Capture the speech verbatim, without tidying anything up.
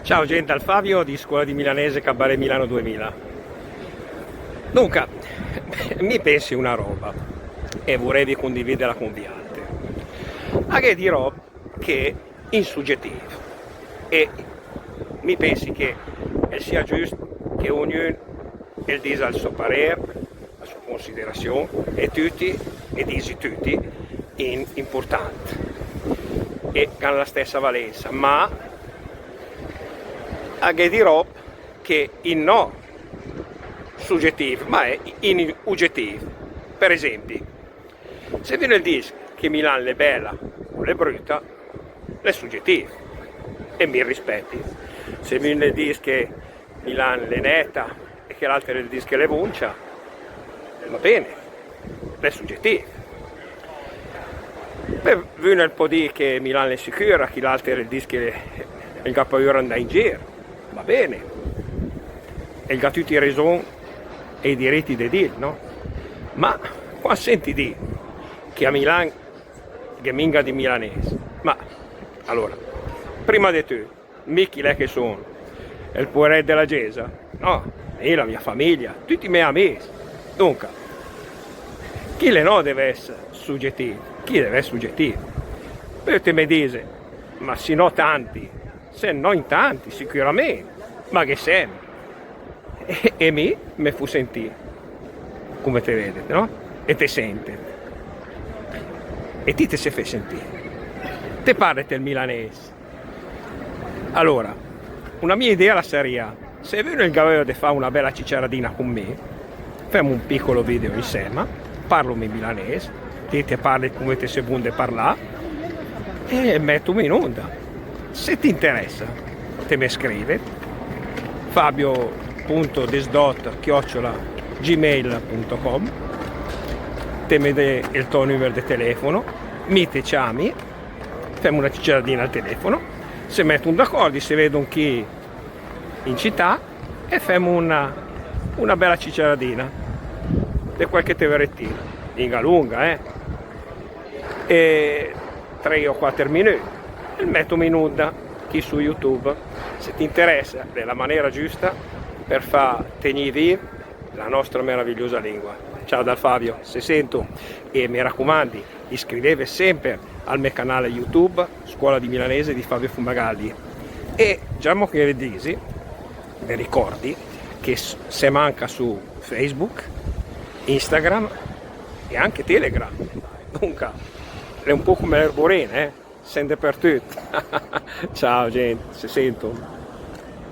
Ciao gent, dal Fabio di Scuola di Milanese Cabaret Milano duemila. Dunca, mi pensi una roba e vurevi cundividela cun vialter. A gh'è di rob che in sugetìf, e mi pensi che el sia giüst che ognün el disa el so parer, la sua considerazion, e tüti, e disi tüti, in impurtant e gh'han la stessa valenza, ma a gh'è di rob che in no sugetìf, ma è in ugetìf. Per esempi, se vün el dis che Milan l'è bela o l'è brüta, l'è sugetìf, e mi rispeti. Se vün el dis che Milan l'è neta e che l'alter el dis che l'è vuncia, va ben, l'è sugetìf. Pö vün el pò dì che Milan l'è sicüra, chi l'alter el dis che el gh'ha paüra 'ndà in gir, va ben, el gh'ha tüti i reson e i diriti de dì, no? Ma quand senti dì che a Milan gh'è minga di milanes, ma alora, prima de tüt, mi chi l'è che son? El pueret de la gesa? No, mi, la mia famiglia, tüti i me amis. Dunca, chi l'è no dev ess sugetìf, chi dev ess sugetìf. Pö te me diset, ma si no tanti, se no in tanti, sicürament, ma ghe sem. E, e mi me fu sentì, cume te vedet, no? E te sentet. E ti te se fet sentì. Te parlet el milanes. Alora, una mia idea la saria, se vün el gh'ha vöja de fà una bela ciciaradina cun mi, fem un picolo video insema, parlum in milanes, ti te parlet cume te se bun de parlà, e metum in onda. Se t'interessa, te me scrivet, fabio punto desdot chiocciola gmail punto com, te me det el to nümer de telefono, mi te ciami, fem una ciciaradina al telefono, se metum d'acordi, se vedum chi in cità e fem una, una bela ciciaradina de qualche teveretina, minga lunga, eh? E tre o quater minüt, e el metum in onda chi su YouTube. Se t'interessa, l'è la manera giusta per fà tegnì viv la nostra meravigliosa lingua. Ciao dal Fabio, se sentum, e me racumandi, iscriveve semper al me canale YouTube, Scuola di Milanese di Fabio Fumagalli. E giamò che ve disi, ve ricordi che s-, sem anca su Facebook, Instagram e anche Telegram. Dunca, l'è un po' cume l'erborin, eh? Sem depertüt. Ciao, gent, se sentum.